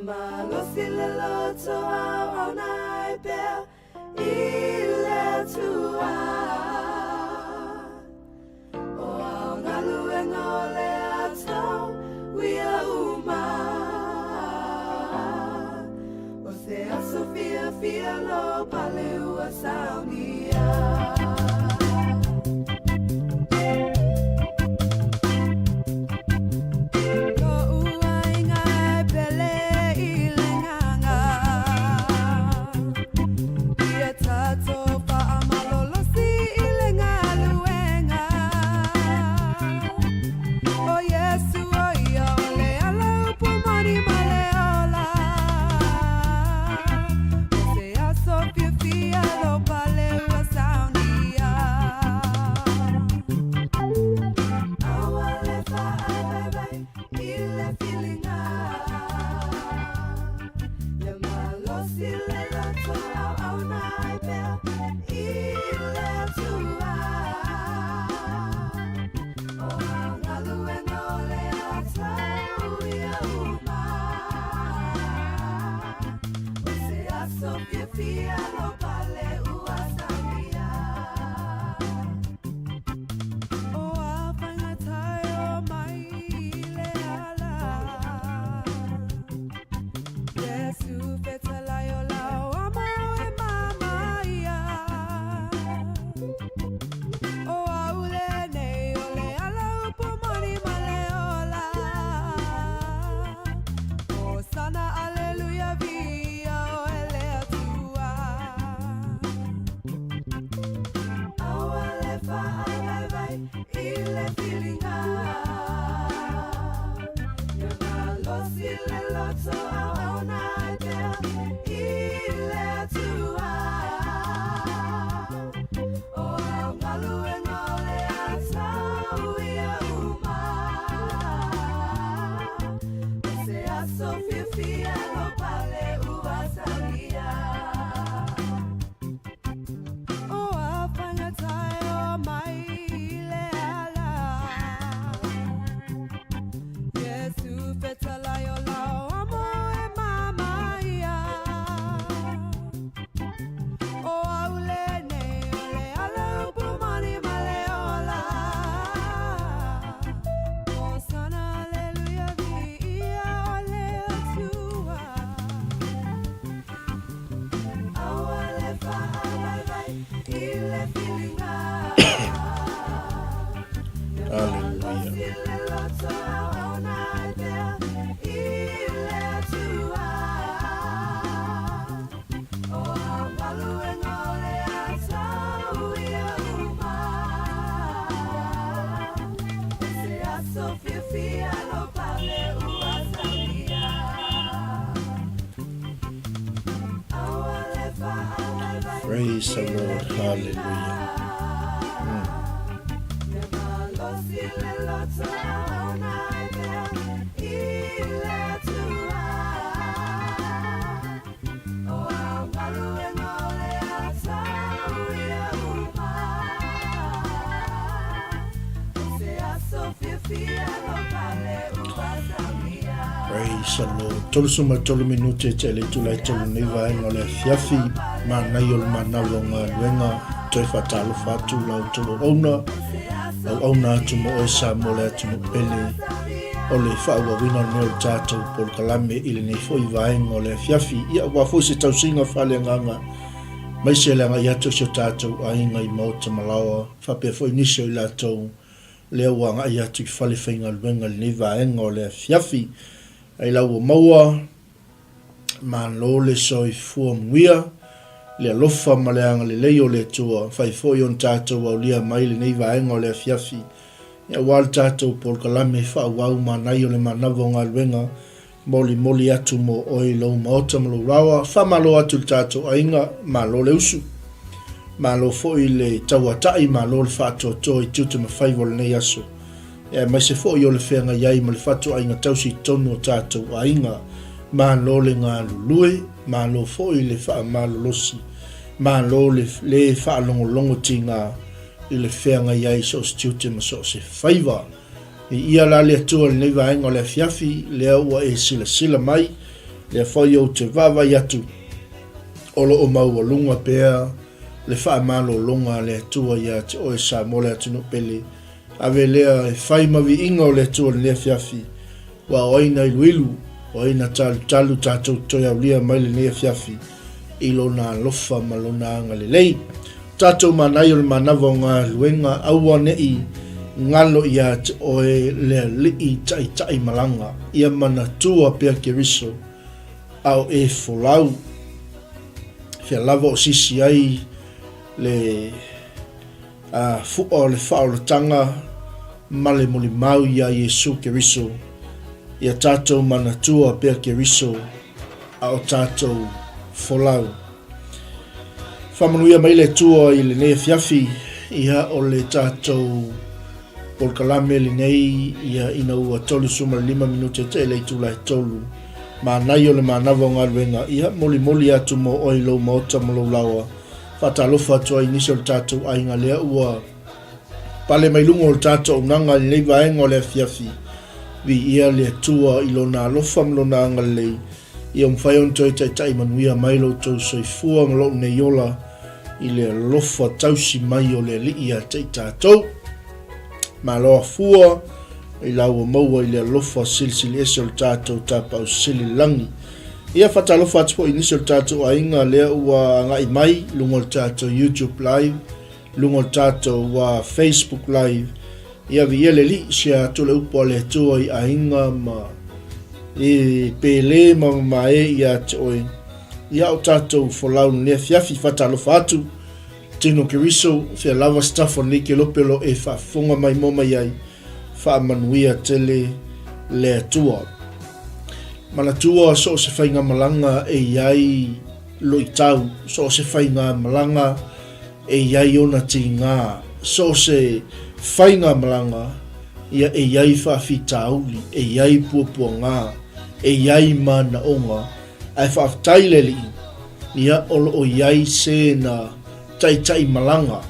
malosi le loto auauna ai pea i le Atua. O au galuega o le atau uia uma. O se aso fiafia lou pale ua saunia. Hallelujah. Praise the Lord. Hallelujah. Praise the Lord. 33 minute te le itula e tolu nei vaenga o le afiafi, manaia o le manawa o galuega, toe faatalofa atu la outou auauna, auauna atu mo oe Samoa le atunuu pele, o le faaauauina lenei o le tatou polokalame i lenei foi vaenga o le afiafi. Ia, aua foi se tausiga faaleagaga, maise le agai atu o si o tatou aiga i maota ma laoa, faapea foi nisi o i latou lea ua agai atu i fale faigaluega i lenei vaega o le afiafi. Ai la ua maua, malo le soifua manuia, le alofa ma le agalelei o le Atua, fai foi ona tatou aulia mai lenei vaega o le afiafi, aua le tatou polokalame faaauau manaia o le manava o galuega Molimoli atu mo oe i lou maota ma lou rawa. Faamalo atu i le tatou aiga, malo le usu. Malo foi le tauata'i, malo le faatoatoa i tiute ma faiva o lenei aso, aemaise foi o le feagai ai ma le fatuaiga tausi i totonu o tatou aiga. Malo le galulue, malo foi le faamalolosi, malo le le faalogologo tiga i le feagai ai i so o se tiute ma so o se faiva. Viia la le Atua i lenei vaega o le afiafi, lea ua e silasila mai, Lea foi ou te vaavaai atu, o lo o maualuga pea le faamalologa a le Atua ia te oe Samoa le atunuu pele. Ave lea e fai ma viiga o le Atua i lenei afiafi, ua o ai na iluilu, o ai na talutalu tatou toe aulia mai lenei afiafi i Lona alofa ma Lona agalelei. Tatou manaia o le manava o galuega, aua ne i galo ia te oe le Alii taitai malaga, ia manatua pea Keriso, a o e folau. Fea lava o sisi ai le a fua o le faaolataga ma le molimau iā Iesu Keriso, ia tatou manatua pea Keriso, a o tatou folau. Faamanuia mai le Atua i lenei afiafi, ia o le tatou polokalame lenei ia ina ua 35 minute te le itula e 3. Manaia o le manava o galuega, ia molimoli atu mo oe i lou maota ma lou laoa. Faatalofa atu ai i nisi o le tatou aiga lea ua pale mai luga o le tatou auaunaga i lenei vaega o le afiafi. Viia le Atua i Lona alofa ma Lona agalelei Ia mafai ona toe taitai manuia mai lo outou soifua ma lou nei ola i le alofa tausi mai o le Alii ia te i tatou. Malo afua i la ua maua i le alofa silisili ese o le tatou Tapaau Sili i le lagi. Ia faatalofa atu foi i nisi o le tatou aiga lea ua agai mai i luga o le tatou YouTube live luga o le tatou Facebook live. Ia viia le Alii, share atu le upu a le Atua i aiga ma e pele ma mamae ia te oe. Ia o tatou folau lenei afiafi, faatalofa atu Tino Keriso, fea lava staff o lenei kelope o lo e faafofoga mai moa mai ai, faamanuia tele le Atua. Manatua so o se faigamalaga e i ai loitau, so o se faigamalaga E i ai ona tīngā, so o se faigamalaga, ia e i ai faafitauli, e i ai puapuagā, e i ai manaoga, ae faafetai le Alii, ia o lo o i ai se na taitai malaga,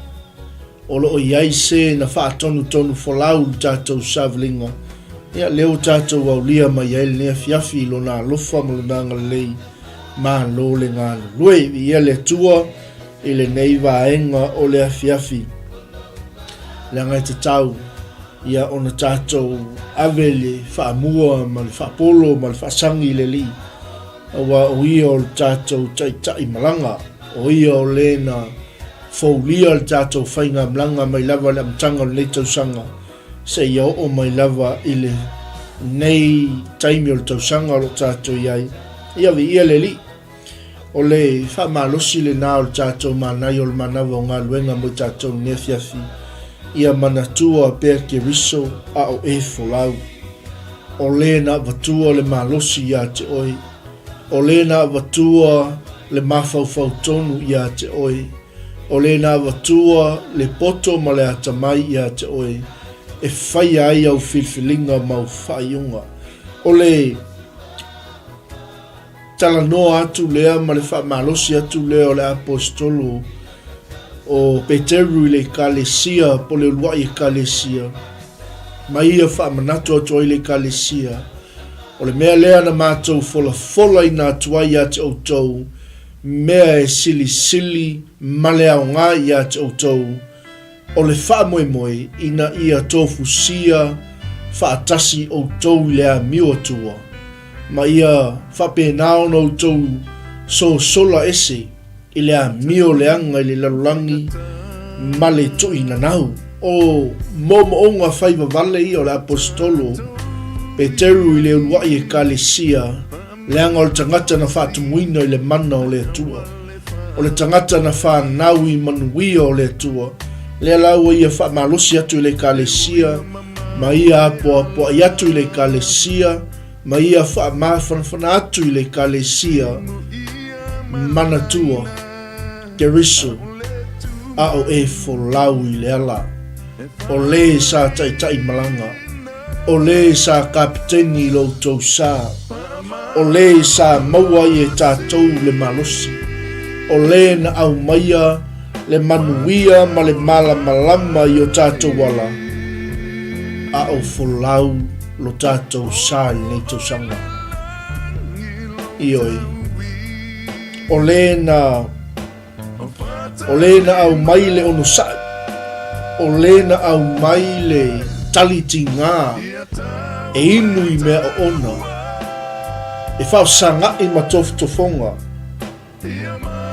o lo o i ai se na faatonutonu folau i le tatou savaliga, ia lea ua tatou aulia mai ai lenei afiafi i Lona alofa ma Lona agalelei, malo le galulue. Viia le Atua. i lenei vaega o le afiafi, leaga e tatau ia ona tatou ave le faamua ma le faapolo ma le faasagi i le Alii, aua o Ia o le tatou Taitai malaga, o Ia o le na foulia le tatou faigamalaga mai lava i le amataga o lenei tausaga seia oo mai lava i lenei taimi o le tausaga o lo o tatou i ai. Ia viia le Alii. O le faamalosi lena o le tatou manaia o le manava o galuega mo i tatou i lenei afiafi, ia manatua pea Keriso a o e folau. O le na avatua le malosi ia te oe. O le na avatua le mafaufau tonu ia te oe. O le na avatua le poto ma le atamai ia te oe e faia ai au filifiliga ma au faaiuga. O le. Talanoa atu lea ma le faamalosi atu lea o le Aposetolo o Peteru i le Ekalesia po o le uluai Ekalesia, ma ia faamanatu atu ai le Ekalesia, o le mea lea na matou folafolaina atu ai ia te outou, mea e silisili ma le aoga ia te outou, O le faamoemoe ina ia tofusia faatasi outou i le amio Atua, ma ia faapena ona outou sosola ese i le amio leaga i le lalolagi ma le tuuinanau. O moomooga faivavale ia o le Aposetolo Peteru i le uluai Ekalesia, Leaga o le tagata na faatumuina i le mana o le Atua. O le tagata na fanau i manuia o le Atua, lea la ua ia faamalosi atu i le Ekalesia, ma ia apoapoai atu i le Ekalesia, ma ia faamafanafana atu i le Ekalesia, manatua, Keriso, a o e folau i le ala, o le sa taitai malaga. O le sa kapiteni i lo outou sa. O le sa maua ai e tatou le malosi. O le na aumaia le manuia ma le malamalama i o tatou ala, a o folau lo tatou sa i lenei tausaga. Ioe. O lē na, o lē na aumai le onosai, o lē na aumai le tali tigā e inu i mea oona, e faafesagaʻi ma tofotofoga,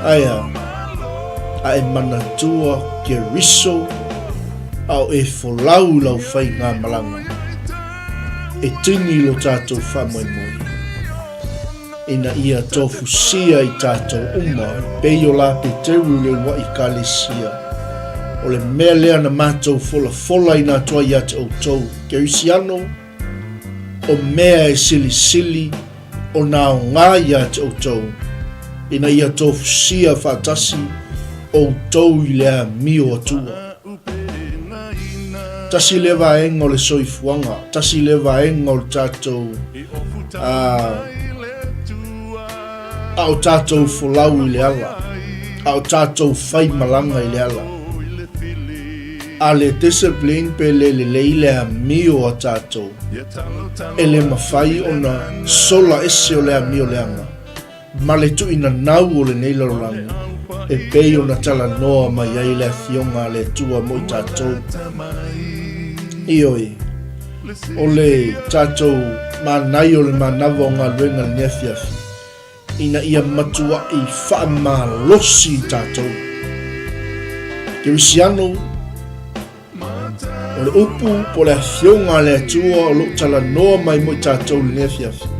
Aea, a e manatua Keriso a o e folau i lau faigamalaga, e tini lo tatou faamoemoe, ina ia tofusia i tatou uma e pei o la Peteru i le uluai Ekalesia, o le mea lea na matou folafolaina atu ai ia te outou, Kerisiano, o mea e silisili ona aoga ia te outou, ina ia tofusia faatasi outou i le amio Atua. Tasi lea vaega o le soifuaga, tasi lea vaega o le tatou a, a o tatou folau i le ala, a o tatou faimalaga i le ala. A le discipline pe le lelei le amio a tatou, e le mafai ona sola ese o le amio leaga ma le tuuinanau o lenei lalolagi e pei ona talanoa mai ai le Afioga a le Atua mo i tatou. Ioe, o le tatou manaia o le manava o galuega i lenei afiafi, ina ia matuaʻi faamalosi i tatou. Kerisiano, o le upu po o le Afioga a le Atua o lo o talanoa mai mo i tatou i lenei afiafi.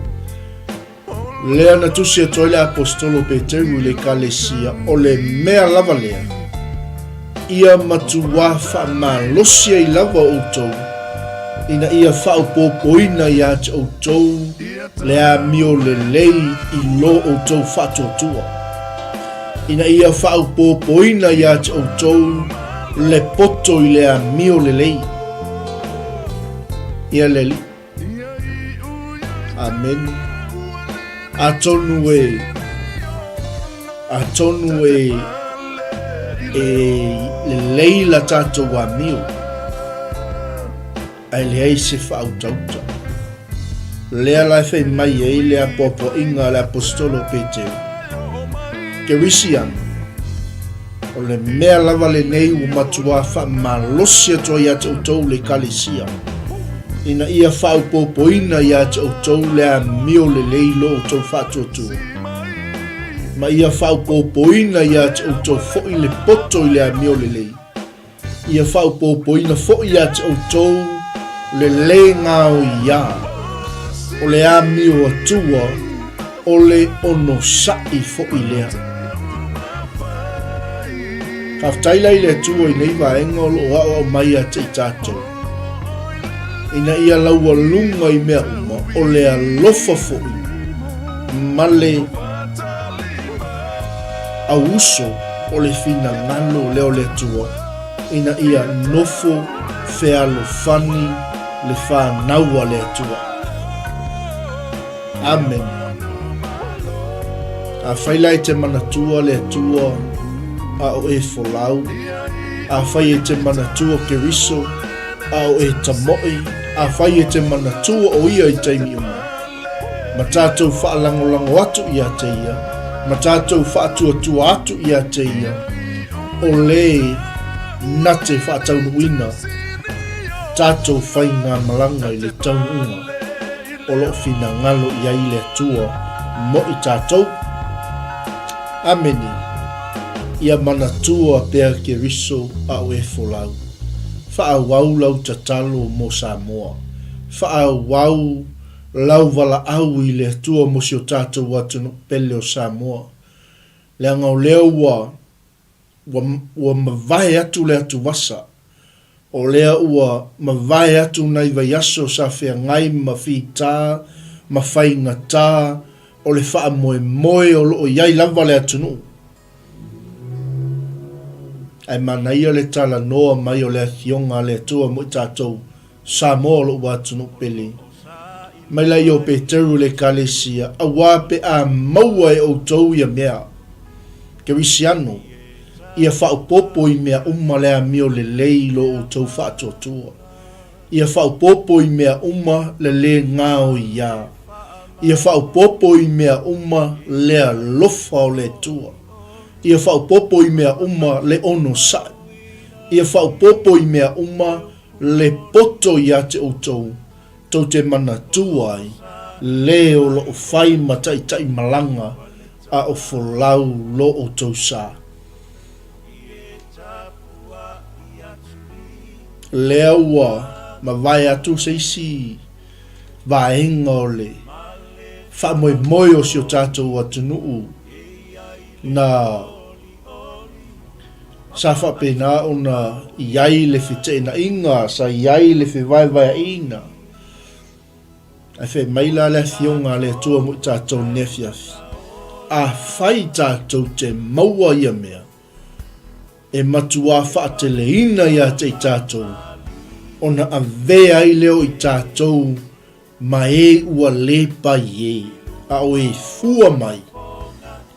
Lea na tusi atu ai le Aposetolo Peteru i le Ekalesia, o le mea lava lea, ia matuā faamalosi ai lava outou, ina ia faaopoopoina ia te outou le amio lelei i lo outou faatuatua, ina ia faaopoopoina ia te outou le poto i le amio lelei. Ia le Alii. Amene. Atonu e, atonu e, e lelei la tatou amio, ae leai se faautauta. Lea la e fai mai ai le apoapoaiga a le Aposetolo Peteru, Kerisiano, O le mea lava lenei ua matuā faamalosi atu ai ia te outou le Ekalesia, ina ia faaopoopoina ia te outou le amio lelei lo outou faatuatua, ma ia faaopoopoina ia te outou foi le poto i le amio lelei, Ia faaopoopoina foi ia te outou le lē gaoiā o le amio Atua o le onosaʻi foi lea. Faafetai la i le Atua i nei vaega o lo o aoao mai ia te i tatou, ina ia laualuga i mea uma o le alofa foi ma le auuso o le finagalo lea o le Atua ina ia nofo fealofani le fanau a le Atua. Amene. Afai la e te manatua le Atua a o e folau, afai e te manatua Keriso a o e tamoe, afai e te manatua o ia i taimi uma, ma tatou faalagolago atu ia te ia, ma tatou faatuatua atu ia te ia, o le na te faataunuuina tatou faigamalaga i le taunuuga o lo o finagalo i ai le Atua mo i tatou. Amene. Ia manatua pea Keriso a o e folau. Faaauau lau tatalo mo Samoa. Faaauau lau valaau i le Atua mo si o tatou atunuu pele o Samoa, leaga o lea ua, ua, ua mavae atu le atuvasa, o lea ua mavae atu nai vaiaso sa feagai ma fita ma faigata o le faamoemoe o lo o i ai lava le atunuu. Ae manaia le talanoa mai o le Afioga a le Atua mo i tatou, Samoa o lo'u atunuu pele. Mai la i o Peteru le Ekalesia, auā pe a maua e outou ia mea, Kerisiano, ia faaopoopo i mea uma le amio lelei i lo outou faatuatua. Ia faaopoopo i mea uma le lē gaoiā. Ia faaopoopo i mea uma le alofa o le Atua. Ia faaopoopo i mea uma le onosai. Ia faaopoopo i mea uma le poto ia te outou, tou te manatua ai le o lo o fai ma taitai malaga a o folau lo outou sa. Lea ua mavae atu se isi vaega o le faamoemoe o si o tatou atunuu na sa faapena ona i ai le feteenaiga, sa i ai le fevaevaeaiga. Ae fai mai la le Afioga a le Atua mo i tatou i lenei afiafi, Afai tatou te maua ia mea, e matuā faateleina ia te i tatou, ona avea ai lea o i tatou ma e ua le pai e, a o e fua mai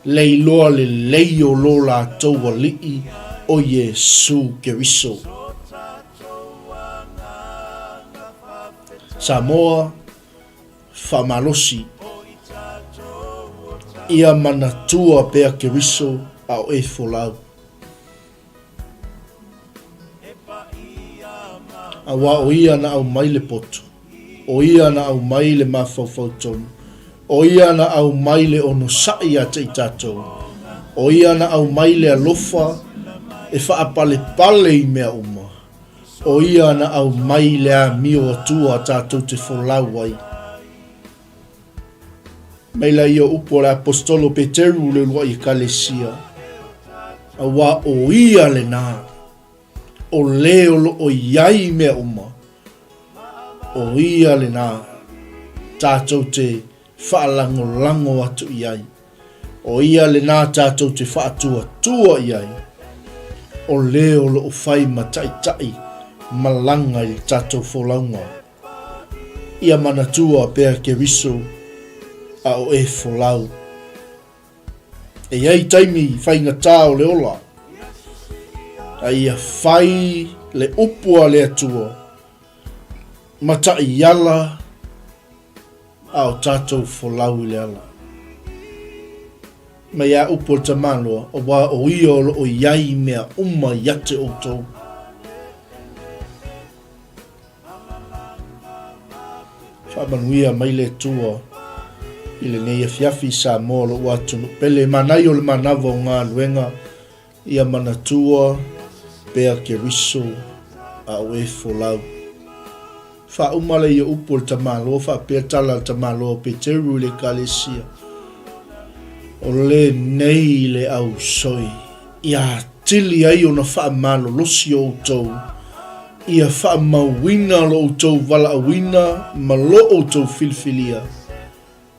le iloa lelei o lo latou Alii o Iesu Keriso. Samoa, Faamalosi ia manatua pea Keriso a o e folau. Aua o ia na aumai le poto, o ia na aumai le mafaufau tonu, o ia na aumai le onosai ia te i tatou, o ia na aumai le alofa e faapalepale i mea uma. O ia na aumai le amio atua tatou te folau ai. Mai la ia upu a le Aposetolo Peteru le uluai Ekalesia, auā o ia lenā, o le o lo o i ai mea uma, o ia lenā tatou te faalagolago atu i ai. O ia lenā tatou te faatuatua i ai, o le o lo o fai ma taitai malaga i le tatou folauga. Ia manatua pea Keriso a o e folau. E i ai taimi faigata o le ola, a ia fai le upu a le Atua ma taiala A o tatou folau i le ala. Mai a upu o le tamaloa, aua o ia o lo o i ai mea uma ia te outou. Faamanuia mai le Atua i lenei afiafi i Samoa lou atunuu pele. Manaia o le manava o galuega Ia manatua pea Keriso a o e folau. Faauma lea upu o le tamaloa faapea tala a le tamaloa o Peteru i le Ekalesia, O lenei le ausoi, ia atili ai ona faamalolosi o outou, ia faamauina lo outou valaauina ma lo outou filifilia,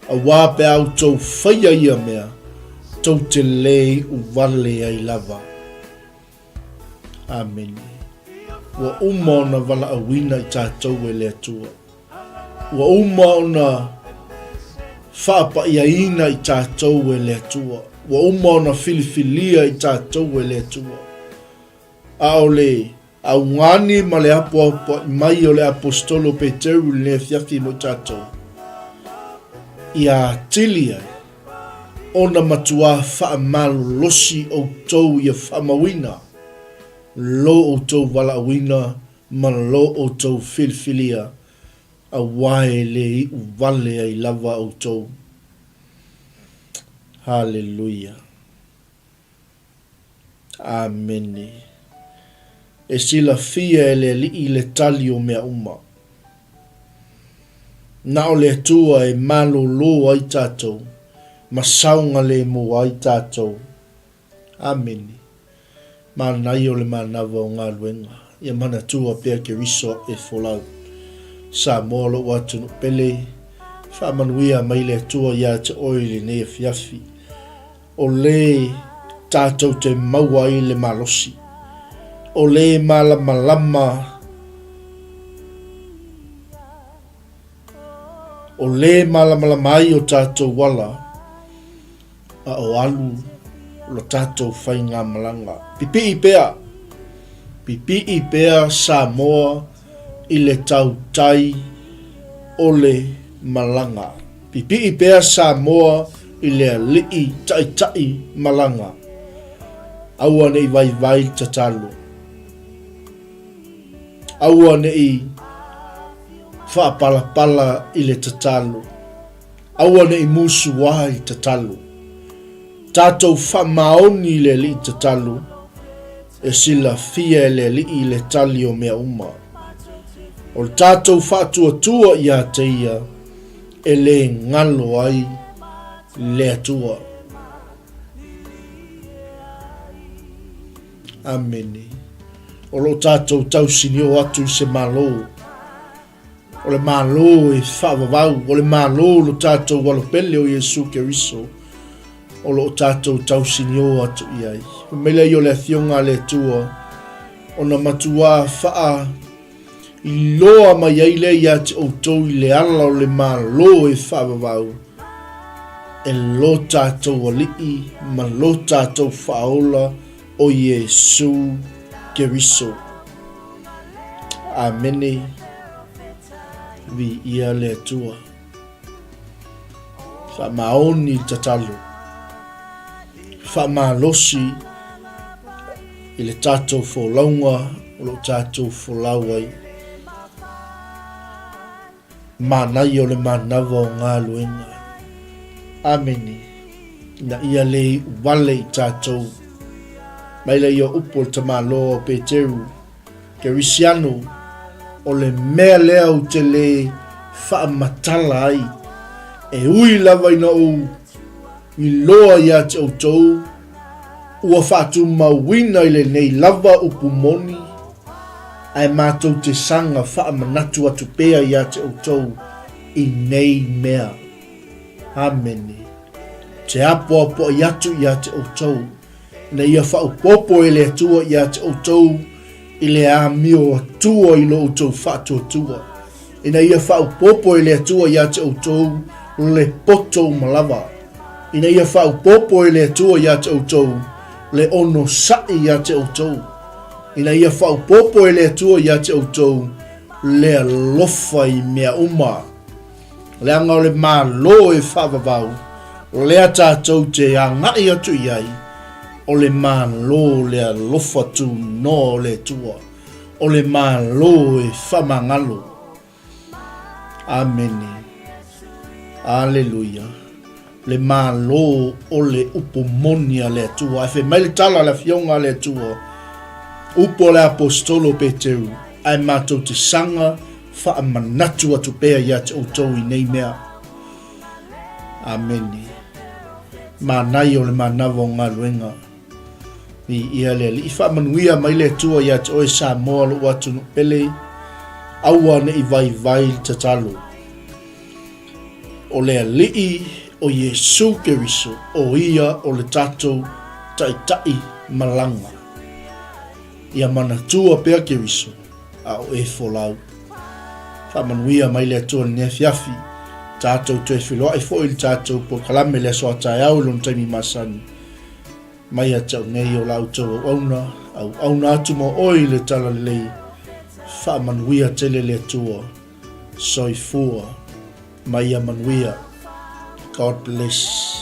Aua pe a outou faia ia mea, tou te lē iʻu wale ai lava. Amene. Ua uma ona valaauina i tatou e le Atua. Ua uma ona faapaʻiaina i tatou e le Atua. Ua uma ona filifilia i tatou e le Atua. A o le augani ma le apoapoaʻi mai o le Aposetolo Peteru i lenei afiafi mo i tatou, ia atili ai ona matuā faamalolosi outou ia faamauina lo outou valaauina ma lo outou filifilia, auā e le iʻu wale ai lava outou. Haleluia. Amene. E silafia e le Alii le tali o mea uma. Na o le Atua e malōlō ai tatou, ma saogalēmō ai tatou. Amene. Manaia o le manava o galuega. Ia manatua pea Keriso e folau. Samoa lou atunuu pele, faamanuia mai le Atua ia te oe i lenei afiafi. O lē tatou te maua ai le malosi. O lē malamalama, o lē malamalama ai o tatou ala, a o alu lo tatou faigamalaga. Pipii pea, pipii pea Samoa i le tautai o le malaga. Pipii pea Samoa i le Alii Taitai malaga. Aua ne i vaivai le tatalo. Aua ne i faapalapala i le tatalo. Aua ne i musuā i le tatalo. Tatou faamaoni i le Alii tatalo, e silafia e le Alii le tali o mea uma. O le tatou faatuatua ia te Ia e le galo ai le Atua. Amene. O lo o tatou tausinio atu i se Malo. O le Malo e faavavau, o le Malo o lo tatou Alopele o Iesu Keriso, o lo o tatou tausinio atu i ai. Fai mai lea o le Afioga a le Atua, ona matuā faa iloa mai ai lea ia te outou i le ala o le Malo e faavavau, e lo tatou Alii ma lo tatou Faaola o Iesu Keriso. Amene. Viia le Atua. Faamaoni le tatalo. Faamalosi i le tatou folauga o lo o tatou folau ai. Manaia o le manava o galuega. Amene. Ina ia le iu wale i tatou. Mai lea o upu o le tamaloa o Peteru, Kerisiano, o le mea lea ou te le faamatala ai, e ui lava ina ou iloa ia te outou, ua faatumauina i lenei lava upu moni, ae matou te saga faamanatu atu pea ia te outou i nei mea. Amene. Te apoapoai atu ia te outou, ina ia faaopoopo e le Atua ia te outou i le amio atua i lo outou faatuatua, ina ia faaopoopo e le Atua ia te outou le poto uma lava, ina ia faaopoopo e le Atua ia te outou le onosai ia te outou, ina ia faaopoopo e le Atua ia te outou le alofa i mea uma. Leaga o le Malo e faavavau, lea tatou te agai atu i ai, o le Malo le alofa tunoa o le Atua, o le Malo e faamagalo. Amene. Aleluia. Le Malo o le upu moni a le Atua. Ae fai mai le tala a le Afioga a le Atua, upu a le Aposetolo o Peteru, ae matou te saga faamanatu atu pea ia te outou i nei mea. Amene. Manaia o le manava o galuega. Viia le Alii. Faamanuia mai le Atua ia te oe Samoa lou atunuu pele. Aua ne i vaivai le tatalo. O le Alii o Iesu Keriso, o Ia o le tatou Taitai malaga. Ia manatua pea Keriso, a o e folau. Faamanuia mai le Atua i lenei afiafi. Tatou toe feiloai foi i le tatou polokalame i le aso a taeao i lona taimi masani. Mai ia te au nei o la outou auauna, auauna atu mo oe i le talalelei. Faamanuia tele le Atua. Soifua ma ia manuia. God bless.